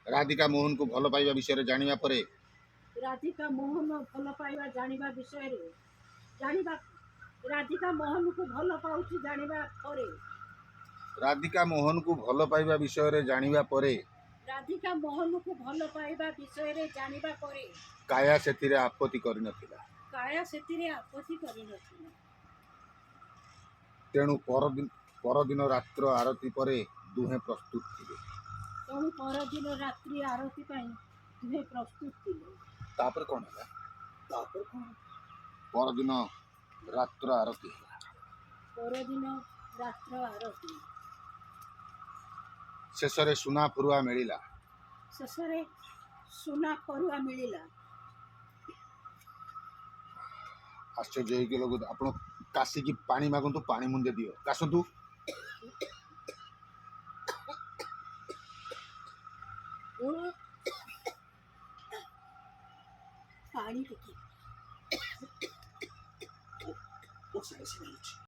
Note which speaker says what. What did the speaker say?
Speaker 1: ରାଧିକା ମୋହନକୁ ଭଲ ପାଇବା ବିଷୟରେ ଜାଣିବା ପରେ,
Speaker 2: ରାଧିକା ମୋହନ ଭଲ ପାଇବା ଜାଣିବା ବିଷୟରେ ଜାଣିବା, ରାଧିକା ମୋହନକୁ ଭଲ ପାଉଛି ଜାଣିବା ପରେ,
Speaker 1: ରାଧିକା ମୋହନକୁ ଭଲ ପାଇବା ବିଷୟରେ ଜାଣିବା ପରେ,
Speaker 2: ରାଧିକା ମୋହନକୁ ଭଲ ପାଇବା ବିଷୟରେ ଜାଣିବା ପରେ,
Speaker 1: କାୟା ସେଥିରେ ଆପତ୍ତି କରିନଥିଲା।
Speaker 2: କାୟା ସେଥିରେ ଆପତ୍ତି କରିନଥିଲା।
Speaker 1: ତେଣୁ ପରଦିନ ରାତ୍ର ଆରତି ପରେ ଦୁହେଁ ପ୍ରସ୍ତୁତ ଥିଲେ।
Speaker 2: ତେଣୁ ପରଦିନ ରାତ୍ରି ଆରତି ପାଇଁ ଦୁହେଁ ପ୍ରସ୍ତୁତ ଥିଲେ।
Speaker 1: ତାପରେ କ'ଣ ହେଲା?
Speaker 2: ତାପରେ କ'ଣ?
Speaker 1: ପରଦିନ ରାତ୍ର ଆରତି ହେଲା।
Speaker 2: ପରଦିନ ରାତ୍ର ଆରତି।
Speaker 1: ଶେଷରେ ସୁନା ଫରୁଆ ମିଳିଲା।
Speaker 2: ଶେଷରେ ସୁନା ଫରୁଆ ମିଳିଲା।
Speaker 1: ଆଶ୍ଚର୍ଯ୍ୟ ହେଇକି ଲୋକ, ଆପଣ କାଶିକି ପାଣି ମାଗନ୍ତୁ, ପାଣି ମୁନ୍ଦେ ଦିଅ। କାଶନ୍ତୁ।
Speaker 2: ପାଣି ଟିକେ।
Speaker 3: ବର୍ଷା ବେଶୀ ମିଳୁଛି।